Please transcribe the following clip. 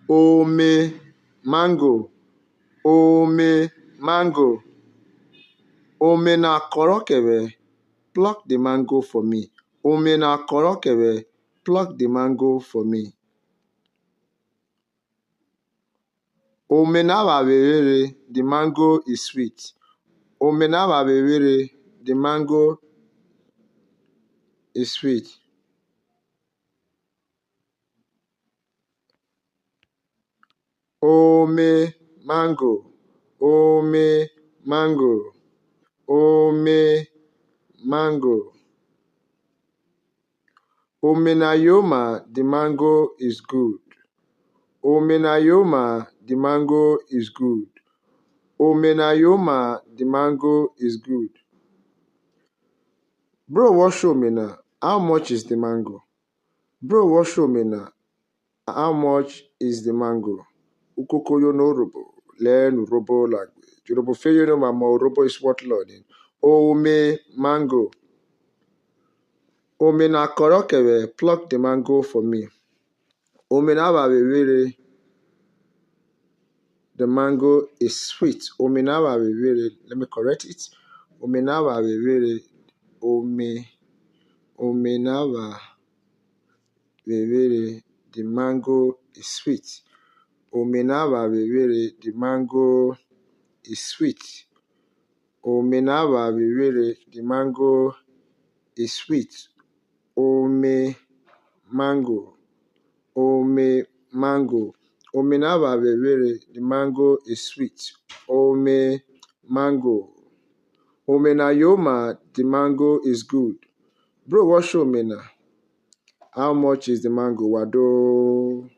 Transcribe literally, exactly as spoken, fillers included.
Ome mango. Ome mango. Ome na kọrọ kẹ vwẹ. Pluck the mango for me. Ome na kọrọ kẹ vwẹ. Pluck the mango for me. Ome na vwẹ vwerhe. The mango is sweet. Ome na vwẹ vwerhe. The mango is sweet. Ome mango. Ome mango. Ome mango. Ome na yoma, the mango is good. Ome na yoma, the mango is good. Ome na yoma, the mango is good. Bro, wọ sho ome na? How much is the mango? Bro, wọ sho ome na? How much is the mango? Ukoko yono Urhobo, learn Urhobo language. Urhobo fe yono mamọ, Urhobo is what learning. Ome mango. Ome na kọrọ kẹ vwẹ, pluck the mango for me. Ome na vwẹ vwerhe. The mango is sweet. Ome na vwẹ vwerhe. Let me correct it. Ome na vwẹ vwerhe. Ome, ome na vwẹ vwerhe. The mango is sweet. Ome na vwẹ vwerhe. The mango is sweet. Ome na vwẹ vwerhe. The mango is sweet. Ome mango. Ome mango. Ome na vwẹ vwerhe. The mango is sweet. Ome mango. Ome na yoma, the mango is good. Bro, wọ sho ome na? How much is the mango? Wa do.